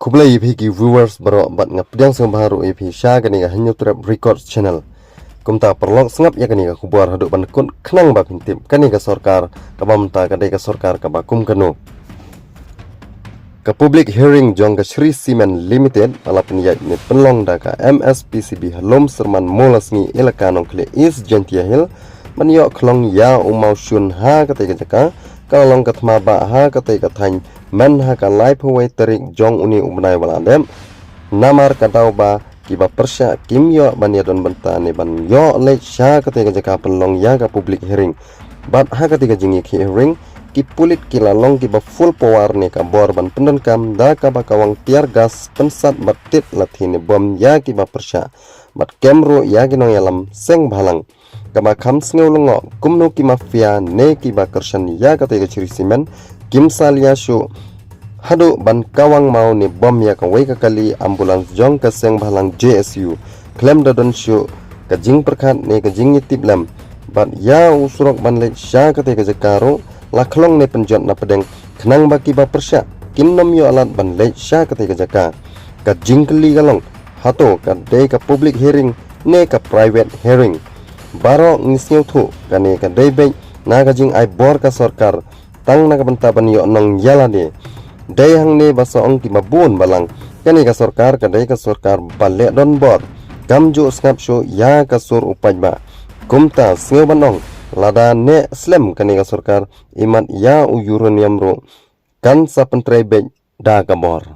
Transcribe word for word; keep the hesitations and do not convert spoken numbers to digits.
Khublei ïa phi ki viewers baroh bad nga pdiang sngewbha ruh ïa phi sha kane ka Hynñiewtrep Records Channel. Kumta paralok sngap ïa kane ka khubor haduh ban kut khnang ba phin tip kane ka sorkar kaba mynta ka dei ka sorkar kaba kum kano. Ka public hearing jong ka Shree Cement Limited ba la pynïaid ne pynlong da ka M S P C B ha Lum Syrman Mawlasngi, Elaka Nongkhlieh East Jaintia Hills, ban ïoh khlong ïa u mawshun ha katei ka jaka, ka la long ka thma ba ha katei ka thaiñ, myn ha ka laiphew wei tarik jong une u bnai ba la dep. Namar ka daw ba kiba pyrshah kim ïoh ban ïadon bynta ne ban ïoh leit sha katei ka jaka pynlong ïa ka public hearing. Bad ha katei ka jingïakhih hearing, ki pulit ki la long kiba full power ne ka bor ban pyndonkam da kaba kawang tear gas pynsat bad tit lathi ne bom ïa kiba pyrshah. Bad kem ruh ïa ki nongïalam seng bhalang. Kaba kham sngew lyngngoh kumno ki mafia ne kiba kyrshan ïa katei ka Shree Cement kim salia shuh haduh ban kawang maw ne bom ïa kawei ka kali ambulance jong ka seng bhalang J S U. Khlem da don shuh ka jingpyrkhat ne ka jingïatiplem bad ïa u surok ban leit sha katei ka jaka ruh la khlong ne pynjot na pdeng, khnang ba kiba pyrshah kin nym ïoh lad ban leit sha katei ka jaka. Ka jingkylli ka long, hato ka dei ka public hearing ne ka private hearing? Baroh ngi sngewthuh kane ka dei beit na ka jingai bor ka sorkar, tang na ka bynta ban ïoh nong ïa lade. Dei hangne ba sa ong kiba bun balang, kane ka sorkar ka dei ka sorkar ba leh donbor, kam ju sngap shuh ïa ka sur u paidbah. Kumta sngew ban ong, lada neh slem kane ka sorkar, imat ïa u uranium ruh kan sa pyntrei beit da ka bor.